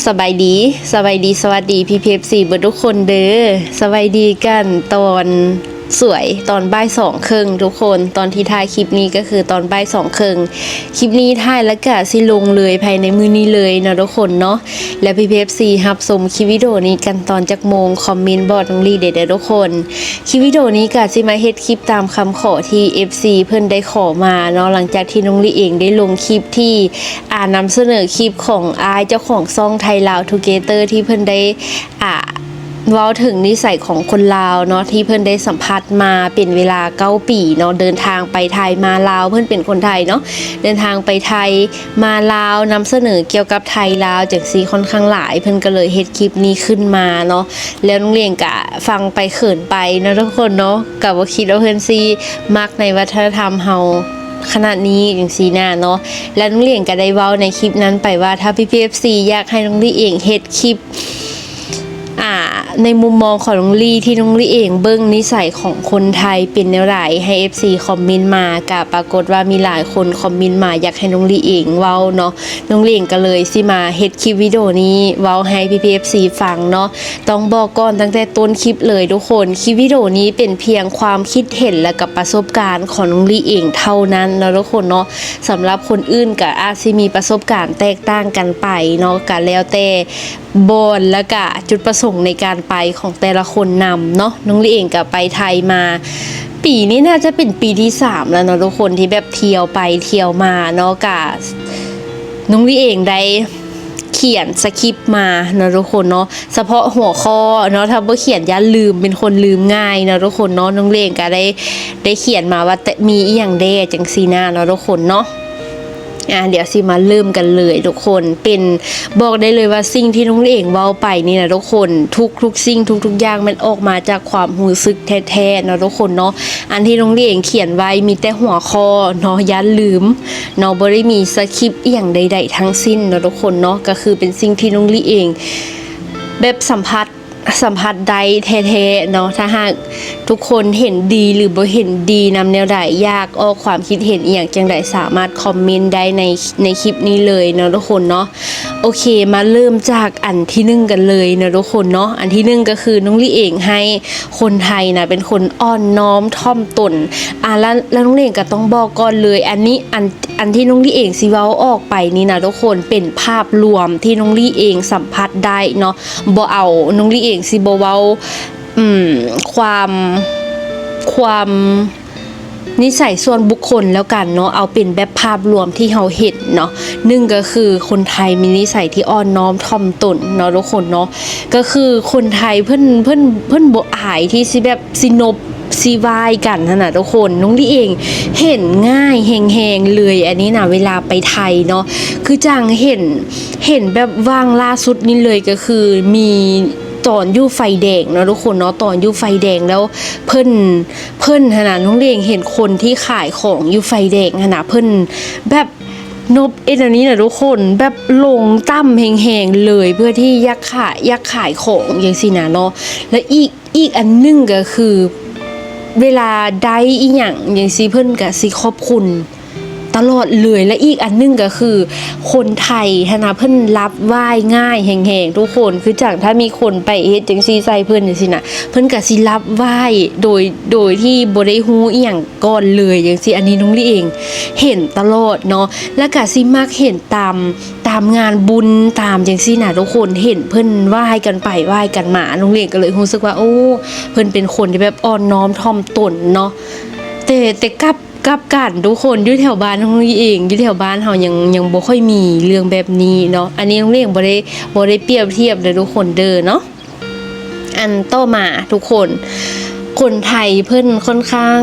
ສະບາຍດີ ສະບາຍດີ ສະຫວັດດີ ພີ່ໆ ເອັຟຊີ ເບິດທຸກຄົນເດີ. ສະບາຍດີກັນຕອນສວຍ ຕອນບ່າຍສອງເຄິ່ງທຸກຄົນ. ຕອນທີ່ຖ່າຍຄລິບນີ້ກໍຄືຕອນບ່າຍສອງເຄິ່ງ. ຄລິບນີ້ຖ່າຍແລ້ວກະຊິລົງເລີຍພາຍໃນມື້ນີ້ເລີຍເນາະທຸກຄົນເນາະ. ແລະ ພີ່ໆ ເອັຟຊີ ຮັບຊົມຄລິບວິດີໂອນີ້ກັນຕອນຈັກໂມງ ຄອມເມັນບອກນ້ອງລີເດີທຸກຄົນ. ຄລິບວິດີໂອນີ້ກະຊິມາເຮັດຄລິບຕາມຄຳຂໍທີ່ ເອັຟຊີ ເພິ່ນໄດ້ຂໍມາເນາະ. ຫຼັງຈາກທີ່ນ້ອງລີເອງໄດ້ລົງຄລິບທີ່ ອາ ນຳສະເໜີຄລິບຂອງອ້າຍເຈົ້າຂອງຊ່ອງ Thai Lao Together ທີ່ເພິ່ນໄດ້ ອາ ເວົ້າເຖິງນິໄສຂອງຄົນລາວເນາະ ທີ່ເພິ່ນໄດ້ສຳຜັດມາເປັນເວລາເກົ້າປີເນາະ. ເດີນທາງໄປໄທມາລາວ ເພິ່ນເປັນຄົນໄທເນາະ ເດີນທາງໄປໄທມາລາວ ນຳສະເໜີກ່ຽວກັບໄທລາວຈັ່ງຊີ້ຄ່ອນຂ້າງຫຼາຍ. ເພິ່ນກໍເລີຍເຮັດຄລິບນີ້ຂຶ້ນມາເນາະ. ແລ້ວນ້ອງເລງກະຟັງໄປເຂີນໄປເນາະທຸກຄົນເນາະ. ກະບໍ່ຄິດວ່າເພິ່ນຊິມັກໃນວັດທະນະທຳເຮົາຂະໜາດນີ້ຈັ່ງຊີ້ນະເນາະ. ແລ້ວນ້ອງເລງກະໄດ້ເວົ້າໃນຄລິບນັ້ນໄປວ່າ ຖ້າພີ່ໆ ເອັຟຊີ ຢາກໃຫ້ນ້ອງລີເອງເຮັດຄລິບ ອາ ໃນມຸມມອງຂອງນ້ອງລີ ທີ່ນ້ອງລີເອງເບິ່ງນິໄສຂອງຄົນໄທເປັນແນວໃດ ໃຫ້ ເອັຟຊີ ຄອມເມັນມາ. ກະປາກົດວ່າມີຫຼາຍຄົນຄອມເມັນມາ ຢາກໃຫ້ນ້ອງລີເອງເວົ້າເນາະ. ນ້ອງເລງກໍເລີຍຊິມາເຮັດຄລິບວິດີໂອນີ້ເວົ້າໃຫ້ພີ່ໆ ເອັຟຊີ ຟັງເນາະ. ຕ້ອງບອກກ່ອນຕັ້ງແຕ່ຕົ້ນຄລິບເລີຍທຸກຄົນ ຄລິບວິດີໂອນີ້ເປັນພຽງຄວາມຄິດເຫັນ ແລະ ກັບປະສົບການຂອງນ້ອງລີເອງເທົ່ານັ້ນເນາະທຸກຄົນເນາະ. ສຳລັບຄົນອື່ນກໍອາດຊິມີປະສົບການແຕກຕ່າງກັນໄປເນາະ ກໍແລ້ວແຕ່ບ່ອນ ແລະ ກະຈຸດປະສົງໃນການໄປຂອງແຕ່ລະຄົນນຳເນາະ. ນ້ອງລີເອງກໍໄປໄທມາ ປີນີ້ໜ້າຈະເປັນປີທີສາມແລ້ວເນາະທຸກຄົນ ທີ່ແບບທ່ຽວໄປທ່ຽວມາເນາະ. ກະນ້ອງລີເອງໄດ້ຂຽນສະຄຣິບມາເນາະທຸກຄົນເນາະ ສະເພາະຫົວຂໍ້ເນາະ ຖ້າບໍ່ຂຽນຢ້ານລືມ ເປັນຄົນລືມງ່າຍເນາະທຸກຄົນເນາະ. ນ້ອງເລງກໍໄດ້ ໄດ້ຂຽນມາວ່າ ແຕ່ ມີອີ່ຫຍັງແດ່ຈັ່ງຊີ້ນະເນາະທຸກຄົນເນາະ. ອາ ດຽວຊິມາເລີ່ມກັນເລີຍທຸກຄົນ. ເປັນ ບອກໄດ້ເລີຍວ່າສິ່ງທີ່ນ້ອງເອງເວົ້າໄປນີ້ນະທຸກຄົນ ທຸກໆສິ່ງທຸກໆຢ່າງແມ່ນອອກມາຈາກຄວາມຮູ້ສຶກແທ້ໆເນາະທຸກຄົນເນາະ. ອັນທີ່ນ້ອງເອງຂຽນໄວ້ມີແຕ່ຫົວຂໍ້ເນາະ ຢ້ານລືມເນາະ ບໍ່ໄດ້ມີສະຄຣິບອີ່ຫຍັງໃດໆທັງສິ້ນເນາະທຸກຄົນເນາະ. ກໍຄືເປັນສິ່ງທີ່ນ້ອງເອງແບບສຳຜັດ ສຳຜັດໄດ້ແທ້ໆເນາະ. ຖ້າຫາກທຸກຄົນເຫັນດີ ຫຼື ບໍ່ເຫັນດີນຳແນວໃດ ຢາກອອກຄວາມຄິດເຫັນອີ່ຫຍັງຈັ່ງໃດ ສາມາດຄອມເມັນໄດ້ໃນ ໃນຄລິບນີ້ເລີຍເນາະທຸກຄົນເນາະ. ໂອເຄ ມາເລີ່ມຈາກອັນທີໜຶ່ງກັນເລີຍເນາະທຸກຄົນເນາະ. ອັນທີໜຶ່ງກໍຄືນ້ອງລີເອງໃຫ້ຄົນໄທນະເປັນຄົນອ່ອນນ້ອມຖ່ອມຕົນ. ອາ ແລ້ວ ແລ້ວນ້ອງເອງກໍຕ້ອງບອກກ່ອນເລີຍ ອັນນີ້ ອັນ ອັນທີ່ນ້ອງລີເອງຊິເວົ້າອອກໄປນີ້ນະທຸກຄົນ ເປັນພາບລວມທີ່ນ້ອງລີເອງສຳຜັດໄດ້ເນາະ. ບໍ່ເອົາ ນ້ອງລີເອງຊິບໍ່ເວົ້າ ອືມ ຄວາມ ຄວາມນິໄສສ່ວນບຸກຄົນແລ້ວກັນເນາະ ເອົາເປັນແບບພາບລວມທີ່ເຮົາເຫັນເນາະ. ໜຶ່ງກໍຄືຄົນໄທມີນິໄສທີ່ອ່ອນນ້ອມຖ່ອມຕົນເນາະທຸກຄົນເນາະ. ກໍຄືຄົນໄທເພິ່ນ ເພິ່ນ ເພິ່ນບໍ່ອາຍທີ່ຊິແບບຊິນົບຊິໄຫວ້ກັນຫັ້ນນະທຸກຄົນ. ນ້ອງລີເອງເຫັນງ່າຍແຮງໆເລີຍ ອັນນີ້ນະ ເວລາໄປໄທເນາະ ຄືຈັ່ງເຫັນ ເຫັນແບບຫວ່າງລ່າສຸດນີ້ເລີຍ ກໍຄືມີ ຕອນຢູ່ໄຟແດງເນາະທຸກຄົນເນາະ ຕອນຢູ່ໄຟແດງແລ້ວເພິ່ນ ເພິ່ນຫັ້ນນະ ນ້ອງເອງເຫັນຄົນທີ່ຂາຍຂອງຢູ່ໄຟແດງຫັ້ນນະ ເພິ່ນແບບນົບເຮັດແນວນີ້ນະທຸກຄົນ ແບບລົງຕ່ຳແຮງໆເລີຍ ເພື່ອທີ່ຢາກຂາຍ ຢາກຂາຍຂອງຈັ່ງຊີ້ນະເນາະ. ແລະ ອີກ ອີກອັນໜຶ່ງກໍຄື ເວລາໄດ້ອີ່ຫຍັງຈັ່ງຊີ້ ເພິ່ນກໍຊິຂອບຄຸນ ຕະຫຼອດເລີຍ. ແລະ ອີກອັນໜຶ່ງກໍຄື ຄົນໄທຫັ້ນນະ ເພິ່ນຮັບໄຫວ້ງ່າຍແຮງໆທຸກຄົນ ຄືຈັ່ງຖ້າມີຄົນໄປເຮັດຈັ່ງຊີ້ໃສ່ເພິ່ນຈັ່ງຊີ້ນະ ເພິ່ນກໍຊິຮັບໄຫວ້ໂດຍ ໂດຍທີ່ບໍ່ໄດ້ຮູ້ອີ່ຫຍັງກ່ອນເລີຍຈັ່ງຊີ້. ອັນນີ້ນ້ອງລີເອງເຫັນຕະຫຼອດເນາະ ແລ້ວກໍຊິມັກເຫັນຕາມ ຕາມງານບຸນຕາມຈັ່ງຊີ້ນະທຸກຄົນ ເຫັນເພິ່ນໄຫວ້ກັນໄປໄຫວ້ກັນມາ ນ້ອງເອງກໍເລີຍຮູ້ສຶກວ່າ ໂອ້ ເພິ່ນເປັນຄົນທີ່ແບບອ່ອນນ້ອມຖ່ອມຕົນເນາະ. ແຕ່ ແຕ່ກັບ ກັບກັນທຸກຄົນ ຢູ່ແຖວບ້ານນ້ອງລີເອງ ຢູ່ແຖວບ້ານເຮົາຍັງ ຍັງບໍ່ຄ່ອຍມີເລື່ອງແບບນີ້ເນາະ. ອັນນີ້ນ້ອງເອງບໍ່ໄດ້ ບໍ່ໄດ້ປຽບທຽບເດີທຸກຄົນເດີເນາະ. ອັນຕໍ່ມາທຸກຄົນ ຄົນໄທເພິ່ນຄ່ອນຂ້າງ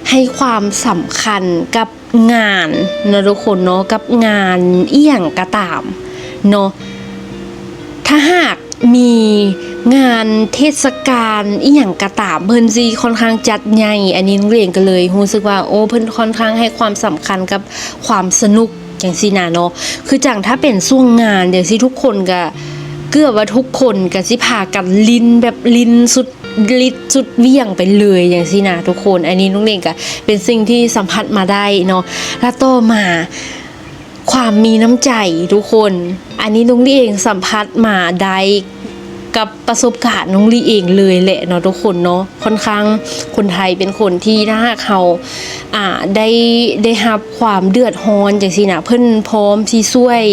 ໃຫ້ຄວາມສຳຄັນກັບງານເນາະທຸກຄົນເນາະ ກັບງານອີ່ຫຍັງກໍຕາມເນາະ. ຖ້າຫາກ ມີງານເທດສະການອີ່ຫຍັງກໍຕາມ ເພິ່ນຊິຄ່ອນຂ້າງຈັດໃຫຍ່. ອັນນີ້ນ້ອງເອງກໍເລີຍຮູ້ສຶກວ່າ ໂອ້ ເພິ່ນຄ່ອນຂ້າງໃຫ້ຄວາມສຳຄັນກັບຄວາມສະໜຸກຈັ່ງຊີ້ນະເນາະ. ຄືຈັ່ງຖ້າເປັນຊ່ວງງານຈັ່ງຊີ້ ທຸກຄົນກໍ ເກືອບວ່າທຸກຄົນກໍຊິພາກັນຫຼິ້ນແບບຫຼິ້ນສຸດລິດສຸດຫວ່ຽງໄປເລີຍຈັ່ງຊີ້ນະທຸກຄົນ. ອັນນີ້ນ້ອງເອງກໍເປັນສິ່ງທີ່ສຳຜັດມາໄດ້ເນາະ. ແລ້ວຕໍ່ມາ ຄວາມມີນ້ຳໃຈທຸກຄົນ ອັນນີ້ນ້ອງລີເອງສຳຜັດມາໄດ້ກັບປະສົບການນ້ອງລີເອງເລີຍແຫຼະເນາະທຸກຄົນເນາະ. ຄ່ອນຂ້າງຄົນໄທເປັນຄົນທີ່ ຖ້າຫາກເຮົາ ອ່າ ໄດ້ ໄດ້ຮັບຄວາມເດືອດຮ້ອນຈັ່ງຊີ້ນະ ເພິ່ນພ້ອມຊິຊ່ວຍ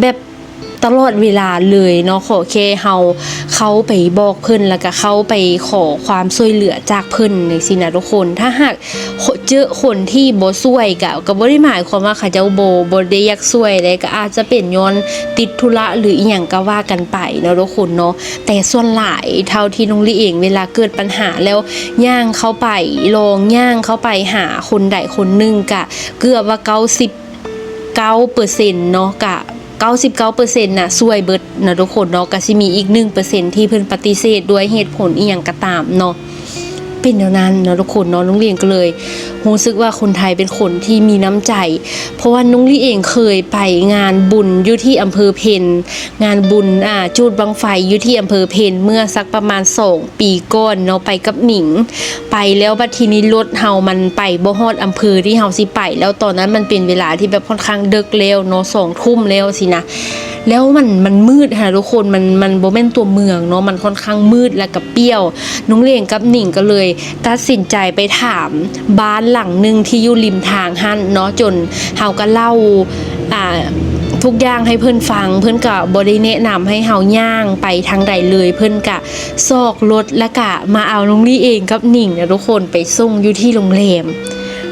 ແບບຕະຫຼອດເວລາເລີຍເນາະ. ຂໍແຄ່ເຮົາເຂົ້າໄປບອກເພິ່ນ ແລ້ວກະເຂົ້າໄປຂໍຄວາມຊ່ວຍເຫຼືອຈາກເພິ່ນຈັ່ງຊີ້ນະທຸກຄົນ. ຖ້າຫາກ ເຈີຄົນທີ່ບໍ່ຊ່ວຍກະ ກະບໍ່ໄດ້ໝາຍຄວາມວ່າເຂົາເຈົ້າບໍ່ ບໍ່ໄດ້ຢາກຊ່ວຍເດ້ ກະອາດຈະເປັນຍ້ອນຕິດທຸລະ ຫຼື ອີ່ຫຍັງກະວ່າກັນໄປເນາະທຸກຄົນເນາະ. ແຕ່ສ່ວນຫຼາຍເທົ່າທີ່ນ້ອງລີເອງ ເວລາເກີດບັນຫາແລ້ວ ຍ່າງເຂົ້າໄປ ລອງຍ່າງເຂົ້າໄປຫາຄົນໃດຄົນໜຶ່ງ ກະເກືອບວ່າເກົ້າສິບເກົ້າເປີເຊັນເນາະ ກະເກົ້າສິບເກົ້າເປີເຊັນນະ ຊ່ວຍເບິດເນາະທຸກຄົນເນາະ. ກະຊິມີອີກໜຶ່ງເປີເຊັນທີ່ເພິ່ນປະຕິເສດດ້ວຍເຫດຜົນອີ່ຫຍັງກະຕາມເນາະ. ເປັນແນວນັ້ນເນາະທຸກຄົນເນາະ. ນ້ອງລີເອງກະເລີຍຮູ້ສຶກວ່າຄົນໄທເປັນຄົນທີ່ມີນ້ຳໃຈ ເພາະວ່ານ້ອງລີເອງເຄີຍໄປງານບຸນຢູ່ທີ່ອຳເພີເພັນ ງານບຸນ ອ່າ ຈູດບັ້ງໄຟຢູ່ທີ່ອຳເພີເພັນ ເມື່ອສັກປະມານສອງປີກ່ອນເນາະ ໄປກັບໜິງ. ໄປແລ້ວບັດທີນີ້ລົດເຮົາມັນໄປບໍ່ຮອດອຳເພີທີ່ເຮົາຊິໄປ ແລ້ວຕອນນັ້ນມັນເປັນເວລາທີ່ແບບຄ່ອນຂ້າງເດິກແລ້ວເນາະ ສອງທຸ່ມແລ້ວຊີ້ນະ. ແລ້ວມັນ ມັນມືດຫັ້ນນະທຸກຄົນ ມັນ ມັນບໍ່ແມ່ນຕົວເມືອງເນາະ ມັນຄ່ອນຂ້າງມືດ ແລ້ວກະປ່ຽວ. ນ້ອງເລງກັບໜິງກະເລີຍຕັດສິນໃຈໄປຖາມບ້ານຫຼັງໜຶ່ງທີ່ຢູ່ລິມທາງຫັ້ນເນາະ ຈົນເຮົາກະເລົ່າ ອ່າ ທຸກຢ່າງໃຫ້ເພິ່ນຟັງ ເພິ່ນກະບໍ່ໄດ້ແນະນຳໃຫ້ເຮົາຍ່າງໄປທາງໃດເລີຍ ເພິ່ນກະຊອກລົດ ແລ້ວກະມາເອົານ້ອງລີເອງກັບໜິງນະທຸກຄົນ ໄປສົ່ງຢູ່ທີ່ໂຮງແຮມ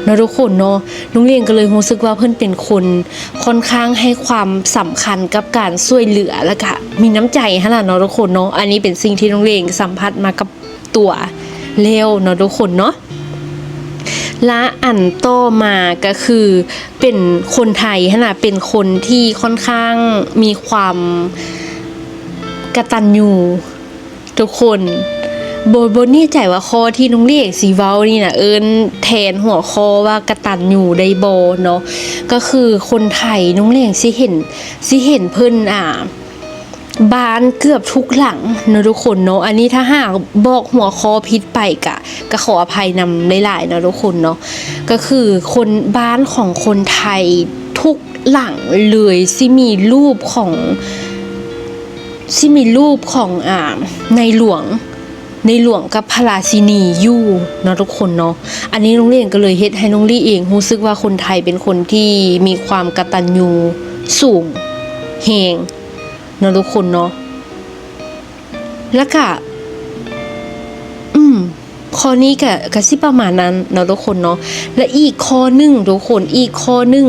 ເນາະທຸກຄົນເນາະ. ນ້ອງເລງກະເລີຍຮູ້ສຶກວ່າເພິ່ນເປັນຄົນ ຄ່ອນຂ້າງໃຫ້ຄວາມສຳຄັນກັບການຊ່ວຍເຫຼືອ ແລ້ວກະມີນ້ຳໃຈຫັ້ນລະເນາະທຸກຄົນເນາະ. ອັນນີ້ເປັນສິ່ງທີ່ນ້ອງເລງສຳຜັດມາກັບຕົວແລ້ວເນາະທຸກຄົນເນາະ. ລະອັນຕໍ່ມາກະຄືເປັນຄົນໄທຫັ້ນນະ ເປັນຄົນທີ່ຄ່ອນຂ້າງມີຄວາມກະຕັນຍູ ທຸກຄົນ ບໍ່ ບໍ່ແນ່ໃຈວ່າຂໍ້ທີ່ນ້ອງເລງຊິເວົ້ານີ້ນະ ເອີ້ນແທນຫົວຂໍ້ວ່າກະຕັນຍູໄດ້ບໍ່ເນາະ. ກະຄືຄົນໄທ ນ້ອງເລງຊິເຫັນ ຊິເຫັນເພິ່ນ ອ່າ ບ້ານເກືອບທຸກຫຼັງເນາະທຸກຄົນເນາະ. ອັນນີ້ຖ້າຫາກບອກຫົວຂໍ້ຜິດໄປກະ ກະຂໍອະໄພນຳຫຼາຍໆເນາະທຸກຄົນເນາະ. ກະຄືຄົນ ບ້ານຂອງຄົນໄທທຸກ ຫຼັງເລີຍ ຊິມີຮູບຂອງ ຊິມີຮູບຂອງ ອ່າ ໃນຫຼວງ ໃນຫຼວງກັບພະລາຊິນີຢູ່ເນາະທຸກຄົນເນາະ. ອັນນີ້ນ້ອງເລງກະເລີຍເຮັດໃຫ້ນ້ອງລີເອງຮູ້ສຶກວ່າຄົນໄທເປັນຄົນທີ່ມີຄວາມກະຕັນຍູສູງແຮງເນາະທຸກຄົນເນາະ. ແລ້ວກະ ອືມ ຂໍ້ນີ້ກະ ກະຊິປະມານນັ້ນເນາະທຸກຄົນເນາະ. ແລະ ອີກຂໍ້ໜຶ່ງທຸກຄົນ ອີກຂໍ້ໜຶ່ງ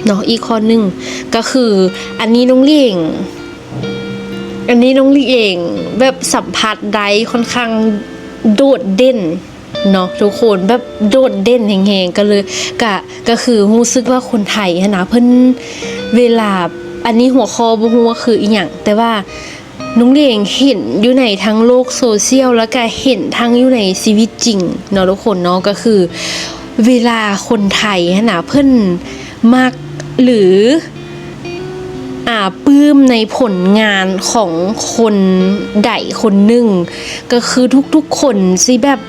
ເນາະ ອີກຂໍ້ໜຶ່ງກະຄື ອັນນີ້ນ້ອງລີເອງ ອັນນີ້ນ້ອງລີເອງແບບສຳຜັດໄດ້ຄ່ອນຂ້າງໂດດເດັ່ນເນາະທຸກຄົນ ແບບໂດດເດັ່ນແຮງໆ ກະເລີຍ ກະ ກະຄືຮູ້ສຶກວ່າຄົນໄທຫັ້ນນະ ເພິ່ນ ເວລາ ອັນນີ້ຫົວຂໍ້ບໍ່ຮູ້ວ່າຄືອີ່ຫຍັງ ແຕ່ວ່າ ນ້ອງເລງເຫັນຢູ່ໃນທັງໂລກໂຊຊຽວ ແລ້ວກະເຫັນທັງຢູ່ໃນຊີວິດຈິງເນາະທຸກຄົນເນາະ. ກະຄືເວລາຄົນໄທຫັ້ນນະ ເພິ່ນມັກ ຫຼື ອ່າ ປຶ້ມໃນຜົນງານຂອງຄົນໃດຄົນໜຶ່ງ ກະຄືທຸກໆຄົນຊິແບບ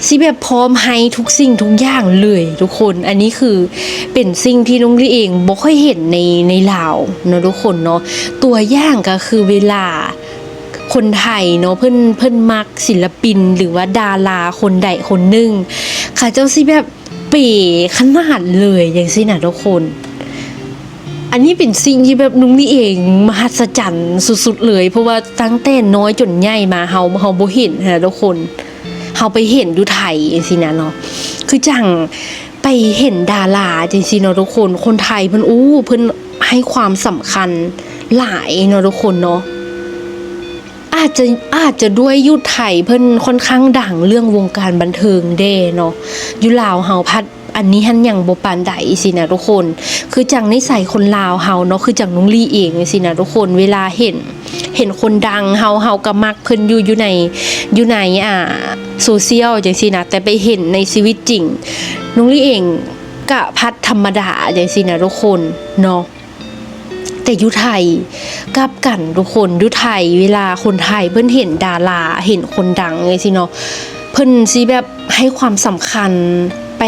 ຊິແບບພ້ອມໃຫ້ທຸກສິ່ງທຸກຢ່າງເລີຍທຸກຄົນ. ອັນນີ້ຄືເປັນສິ່ງທີ່ນ້ອງລີເອງບໍ່ຄ່ອຍເຫັນໃນ ໃນລາວເນາະທຸກຄົນເນາະ. ຕົວຢ່າງກະຄືເວລາຄົນໄທເນາະ ເພິ່ນ ເພິ່ນມັກສິນລະປິນ ຫຼືວ່າດາລາຄົນໃດຄົນໜຶ່ງ ເຂົາເຈົ້າຊິແບບເປຂະໜາດເລີຍຈັ່ງຊີ້ນະທຸກຄົນ. ອັນນີ້ເປັນສິ່ງທີ່ແບບນ້ອງລີເອງມະຫັດສະຈັນສຸດໆເລີຍ ເພາະວ່າຕັ້ງແຕ່ນ້ອຍຈົນໃຫຍ່ມາ ເຮົາ ເຮົາບໍ່ເຫັນຫັ້ນນະທຸກຄົນ. ເຮົາໄປເຫັນຢູ່ໄທຈັ່ງຊີ້ນະເນາະ ຄືຈັ່ງໄປເຫັນດາລາຈັ່ງຊີ້ເນາະທຸກຄົນ. ຄົນໄທເພິ່ນ ໂອ້ ເພິ່ນໃຫ້ຄວາມສຳຄັນຫຼາຍເນາະທຸກຄົນເນາະ. ອາດຈະ ອາດຈະດ້ວຍຢູ່ໄທເພິ່ນຄ່ອນຂ້າງດັງເລື່ອງວົງການບັນເທີງແດ່ເນາະ ຢູ່ລາວເຮົາພັດ ອັນນີ້ຫັ້ນຍັງບໍ່ປານໃດຊີ້ນະທຸກຄົນ. ຄືຈັ່ງນິໄສຄົນລາວເຮົາເນາະ ຄືຈັ່ງນ້ອງລີເອງຊີ້ນະທຸກຄົນ ເວລາເຫັນ ເຫັນຄົນດັງ ເຮົາ ເຮົາກະມັກເພິ່ນຢູ່ ຢູ່ໃນ ຢູ່ໃນ ອ່າ ໂຊຊຽວຈັ່ງຊີ້ນະ ແຕ່ໄປເຫັນໃນຊີວິດຈິງ ນ້ອງລີເອງກະພັດທຳມະດາຈັ່ງຊີ້ນະທຸກຄົນເນາະ. ແຕ່ຢູ່ໄທກັບກັນທຸກຄົນ ຢູ່ໄທເວລາຄົນໄທເພິ່ນເຫັນດາລາ ເຫັນຄົນດັງຈັ່ງຊີ້ເນາະ ເພິ່ນຊິແບບໃຫ້ຄວາມສຳຄັນ ໄປ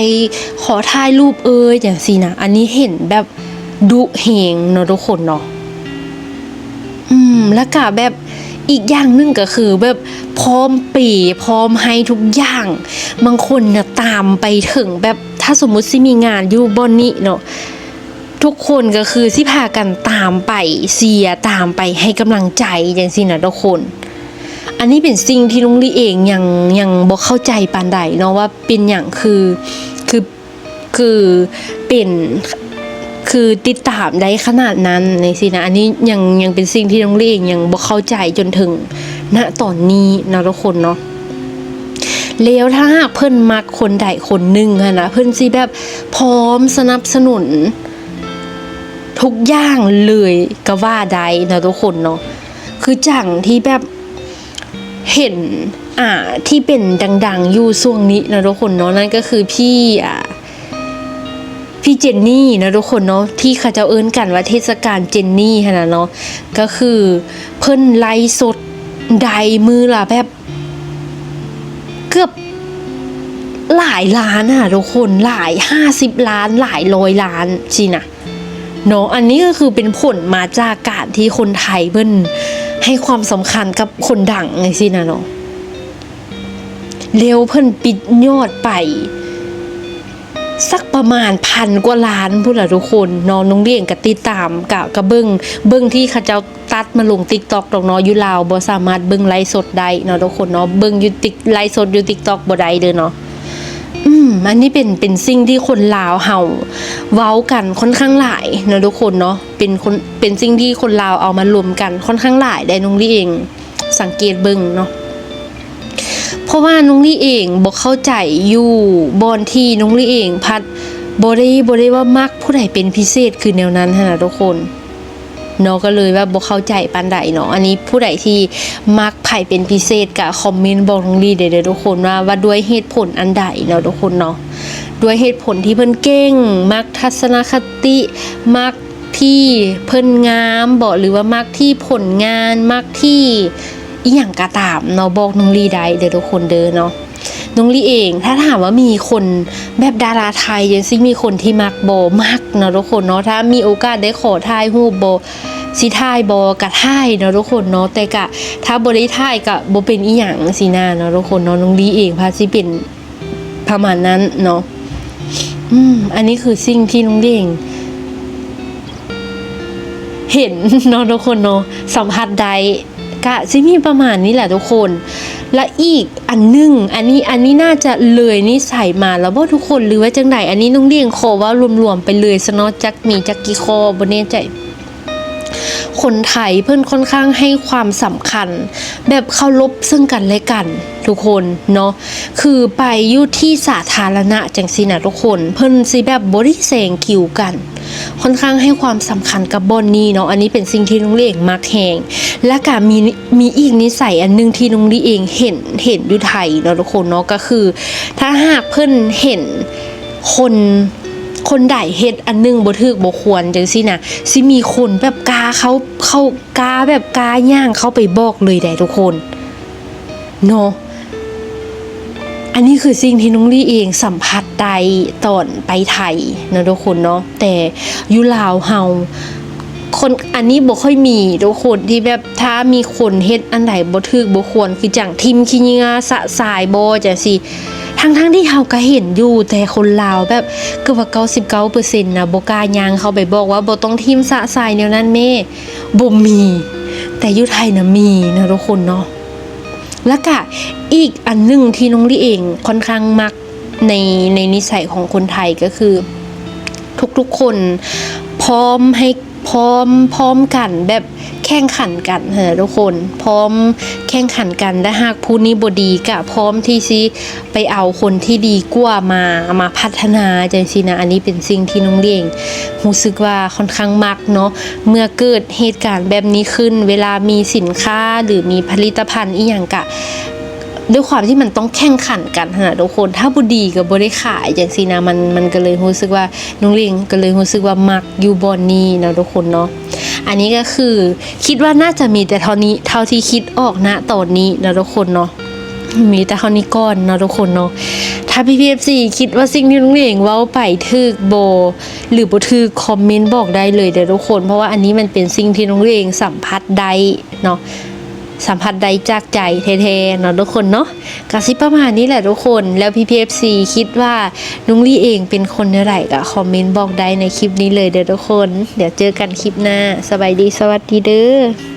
ຂໍຖ່າຍຮູບເອີຍຈັ່ງຊີ້ນະ. ອັນນີ້ເຫັນແບບ ດຸແຮງເນາະທຸກຄົນເນາະ. ອືມ ແລ້ວກະແບບ ອີກຢ່າງໜຶ່ງກໍຄືແບບພ້ອມເປ ພ້ອມໃຫ້ທຸກຢ່າງ. ບາງຄົນນະຕາມໄປເຖິງແບບ ຖ້າສົມມຸດຊິມີງານຢູ່ບ່ອນນີ້ເນາະ ທຸກຄົນກໍຄືຊິພາກັນຕາມໄປເຊຍ ຕາມໄປໃຫ້ກຳລັງໃຈຈັ່ງຊີ້ນະທຸກຄົນ. ອັນນີ້ເປັນສິ່ງທີ່ນ້ອງລີເອງຍັງ ຍັງບໍ່ເຂົ້າໃຈປານໃດເນາະ ວ່າເປັນຫຍັງຄື ຄື ຄືເປັນ ຄືຕິດຕາມໄດ້ຂະໜາດນັ້ນຈັ່ງຊີ້ນະ. ອັນນີ້ຍັງ ຍັງເປັນສິ່ງທີ່ນ້ອງລີເອງຍັງບໍ່ເຂົ້າໃຈຈົນເຖິງ ນະ ຕອນນີ້ເນາະທຸກຄົນເນາະ. ແລ້ວຖ້າຫາກເພິ່ນມັກຄົນໃດຄົນໜຶ່ງຫັ້ນນະ ເພິ່ນຊິແບບພ້ອມສະໜັບສະໜູນທຸກຢ່າງເລີຍກໍວ່າໄດ້ເນາະທຸກຄົນເນາະ. ຄືຈັ່ງທີ່ແບບເຫັນ ອ່າ ທີ່ເປັນດັງໆຢູ່ຊ່ວງນີ້ເນາະທຸກຄົນເນາະ ນັ້ນກໍຄືພີ່ ອ່າ ພີ່ເຈນນີ່ເນາະທຸກຄົນເນາະ ທີ່ເຂົາເຈົ້າເອີ້ນກັນວ່າເທດສະການເຈນນີ່ຫັ້ນນະເນາະ. ກໍຄືເພິ່ນໄລຟ໌ສົດໄດ້ມື້ລະແບບເກືອບຫຼາຍລ້ານຫັ້ນນະທຸກຄົນ ຫຼາຍຫ້າສິບລ້ານ ຫຼາຍຮ້ອຍລ້ານຊີ້ນະເນາະ. ອັນນີ້ກໍຄືເປັນຜົນມາຈາກການທີ່ຄົນໄທເພິ່ນໃຫ້ຄວາມສຳຄັນກັບຄົນດັງຈັ່ງຊີ້ນະເນາະ. ແລ້ວເພິ່ນປິດຍອດໄປ ສັກປະມານພັນກວ່າລ້ານພຸ້ນລະທຸກຄົນເນາະ. ນ້ອງລີເອງກໍຕິດຕາມ ກະ ກະເບິ່ງ ເບິ່ງທີ່ເຂົາເຈົ້າຕັດມາລົງຕິກຕັອກດອກເນາະ. ຢູ່ລາວບໍ່ສາມາດເບິ່ງໄລຟ໌ສົດໄດ້ເນາະທຸກຄົນເນາະ ເບິ່ງຢູ່ຕິກ ໄລຟ໌ສົດຢູ່ຕິກຕັອກບໍ່ໄດ້ເດີເນາະ. ອືມ ອັນນີ້ເປັນ ເປັນສິ່ງທີ່ຄົນລາວເຮົາເວົ້າກັນຄ່ອນຂ້າງຫຼາຍເນາະທຸກຄົນເນາະ. ເປັນຄົນ ເປັນສິ່ງທີ່ຄົນລາວເອົາມາລົມກັນຄ່ອນຂ້າງຫຼາຍໄດ໋ ນ້ອງລີເອງສັງເກດເບິ່ງເນາະ. ເພາະວ່ານ້ອງລີເອງບໍ່ເຂົ້າໃຈຢູ່ບ່ອນທີ່ນ້ອງລີເອງພັດບໍ່ໄດ້ ບໍ່ໄດ້ວ່າມັກຜູ້ໃດເປັນພິເສດ ຄືແນວນັ້ນຫັ້ນນະທຸກຄົນເນາະ. ກໍເລີຍວ່າບໍ່ເຂົ້າໃຈປານໃດເນາະ. ອັນນີ້ຜູ້ໃດທີ່ມັກໃຜເປັນພິເສດ ກະຄອມເມັນບອກນ້ອງລີໄດ້ເດີທຸກຄົນ ວ່າ ວ່າດ້ວຍເຫດຜົນອັນໃດເນາະທຸກຄົນເນາະ. ດ້ວຍເຫດຜົນທີ່ເພິ່ນເກັ່ງ ມັກທັດສະນະຄະຕິ ມັກ ທີ່ເພິ່ນງາມບໍ ຫຼືວ່າມັກທີ່ຜົນງານ ມັກທີ່ອີ່ຫຍັງກໍຕາມເນາະ ບອກນ້ອງລີໄດ້ເດີທຸກຄົນເດີເນາະ. ນ້ອງລີເອງ ຖ້າຖາມວ່າມີຄົນແບບດາລາໄທຈັ່ງຊີ້ ມີຄົນທີ່ມັກບໍ່? ມັກເນາະທຸກຄົນເນາະ. ຖ້າມີໂອກາດໄດ້ຂໍຖ່າຍຮູບບໍ ຊິຖ່າຍບໍ ກໍຖ່າຍເນາະທຸກຄົນເນາະ. ແຕ່ກະຖ້າບໍ່ໄດ້ຖ່າຍກໍບໍ່ເປັນອີ່ຫຍັງຊີ້ນະເນາະທຸກຄົນເນາະ. ນ້ອງລີເອງພາດຊິເປັນ ປະມານນັ້ນເນາະ. ອືມ ອັນນີ້ຄືສິ່ງທີ່ນ້ອງເດ້ງເຫັນເນາະທຸກຄົນເນາະ ສຳຜັດໄດ້ ກະຊິມີປະມານນີ້ແຫຼະທຸກຄົນ. ແລະ ອີກອັນໜຶ່ງ ອັນນີ້ ອັນນີ້ໜ້າຈະເລີຍນິໄສມາແລ້ວບໍທຸກຄົນ ຫຼືວ່າຈັ່ງໃດ? ອັນນີ້ນ້ອງເດ້ງຂໍເວົ້າລວມໆໄປເລີຍຊະເນາະ ຈັກມີຈັກກີ່ຂໍ້ ບໍ່ແນ່ໃຈ. ຄົນໄທເພິ່ນຄ່ອນຂ້າງໃຫ້ຄວາມສຳຄັນ ແບບເຄົາລົບເຊິ່ງກັນແລະກັນທຸກຄົນເນາະ. ຄືໄປຢູ່ທີ່ສາທາລະນະຈັ່ງຊີ້ນະທຸກຄົນ ເພິ່ນຊິແບບບໍ່ໄດ້ແຊງຄິວກັນ ຄ່ອນຂ້າງໃຫ້ຄວາມສຳຄັນກັບບ່ອນນີ້ເນາະ. ອັນນີ້ເປັນສິ່ງທີ່ນ້ອງເດ້ງມັກແຮງ. ແລະກະມີ ມີອີກນິໄສອັນໜຶ່ງທີ່ນ້ອງເດ້ງເຫັນ ເຫັນຢູ່ໄທເນາະທຸກຄົນເນາະ ກໍຄື ຖ້າຫາກເພິ່ນເຫັນຄົນ ຄົນໃດເຮັດອັນໜຶ່ງບໍ່ຖືກບໍ່ຄວນຈັ່ງຊີ້ນະ ຊິມີຄົນແບບກ້າເຂົ້າ ເຂົ້າ ກ້າແບບກ້າຍ່າງເຂົ້າໄປບອກເລີຍໃດ໋ທຸກຄົນເນາະ. ອັນນີ້ຄືສິ່ງທີ່ນ້ອງລີເອງສຳຜັດໄດ້ຕອນໄປໄທເນາະທຸກຄົນເນາະ. ແຕ່ຢູ່ລາວເຮົາ ຄົນ ອັນນີ້ບໍ່ຄ່ອຍມີທຸກຄົນ ທີ່ແບບຖ້າມີຄົນເຮັດອັນໃດບໍ່ຖືກບໍ່ຄວນ ຄືຈັ່ງຖິ້ມຂີ້ເຫຍື້ອຊະຊາຍບໍຈັ່ງຊີ້ ທັງໆທີ່ເຮົາກໍເຫັນຢູ່ ແຕ່ຄົນລາວແບບເກືອບວ່າເກົ້າສິບເກົ້າເປີເຊັນນະ ບໍ່ກ້າຍ່າງເຂົ້າໄປບອກວ່າ ບໍ່ຕ້ອງຖິ້ມຊະຊາຍແນວນັ້ນແມ້. ບໍ່ມີ ແຕ່ຢູ່ໄທນະມີເນາະທຸກຄົນເນາະ. ແລ້ວກະອີກອັນໜຶ່ງທີ່ນ້ອງລີເອງຄ່ອນຂ້າງມັກໃນ ໃນນິໄສຂອງຄົນໄທ ກໍຄືທຸກໆຄົນພ້ອມໃຫ້ ພ້ອມ ພ້ອມກັນ ແບບແຂ່ງຂັນກັນຫັ້ນນະທຸກຄົນ ພ້ອມແຂ່ງຂັນກັນ ຖ້າຫາກຜູ້ນີ້ບໍ່ດີກະພ້ອມທີ່ຊິໄປເອົາຄົນທີ່ດີກວ່າມາ ມາພັດທະນາຈັ່ງຊີ້ນະ. ອັນນີ້ເປັນສິ່ງທີ່ນ້ອງເດ້ງຮູ້ສຶກວ່າຄ່ອນຂ້າງມັກເນາະ ເມື່ອເກີດເຫດການແບບນີ້ຂຶ້ນ ເວລາມີສິນຄ້າ ຫຼື ມີຜະລິດຕະພັນອີ່ຫຍັງກະ ດ້ວຍຄວາມທີ່ມັນຕ້ອງແຂ່ງຂັນກັນຫັ້ນນະທຸກຄົນ ຖ້າບໍ່ດີກໍບໍ່ໄດ້ຂາຍຈັ່ງຊີ້ນະ. ມັນ ມັນກໍເລີຍຮູ້ສຶກວ່າ ນ້ອງເດ້ງກໍເລີຍຮູ້ສຶກວ່າມັກຢູ່ບ່ອນນີ້ເນາະທຸກຄົນເນາະ. ອັນນີ້ກໍຄືຄິດວ່າໜ້າຈະມີແຕ່ເທົ່ານີ້ ເທົ່າທີ່ຄິດອອກນະຕອນນີ້ເນາະທຸກຄົນເນາະ ມີແຕ່ເທົ່ານີ້ກ່ອນເນາະທຸກຄົນເນາະ. ໄທ ຖ້າ ພີ່ໆ ເອັຟຊີ ຄິດວ່າສິ່ງທີ່ນ້ອງລີເອງເວົ້າໄປຖືກບໍ່ ຫຼືບໍ່ຖືກ ຄອມເມັນບອກໄດ້ເລີຍເດີ້ທຸກຄົນ ເພາະວ່າອັນນີ້ມັນເປັນສິ່ງທີ່ນ້ອງລີເອງສຳຜັດໄດ້ເນາະ ສຳຜັດໄດ້ຈາກໃຈແທ້ໆເນາະທຸກຄົນເນາະ. ກະຊິປະມານນີ້ແຫຼະທຸກຄົນ ແລ້ວ ພີ່ໆ ເອັຟຊີ ຄິດວ່ານ້ອງລີເອງເປັນຄົນແນວໃດ ກະຄອມເມັນບອກໄດ້ໃນຄລິບນີ້ເລີຍເດີ້ທຸກຄົນ. ດຽວເຈີກັນຄລິບໜ້າ ສະບາຍດີ ສະຫວັດດີເດີ້.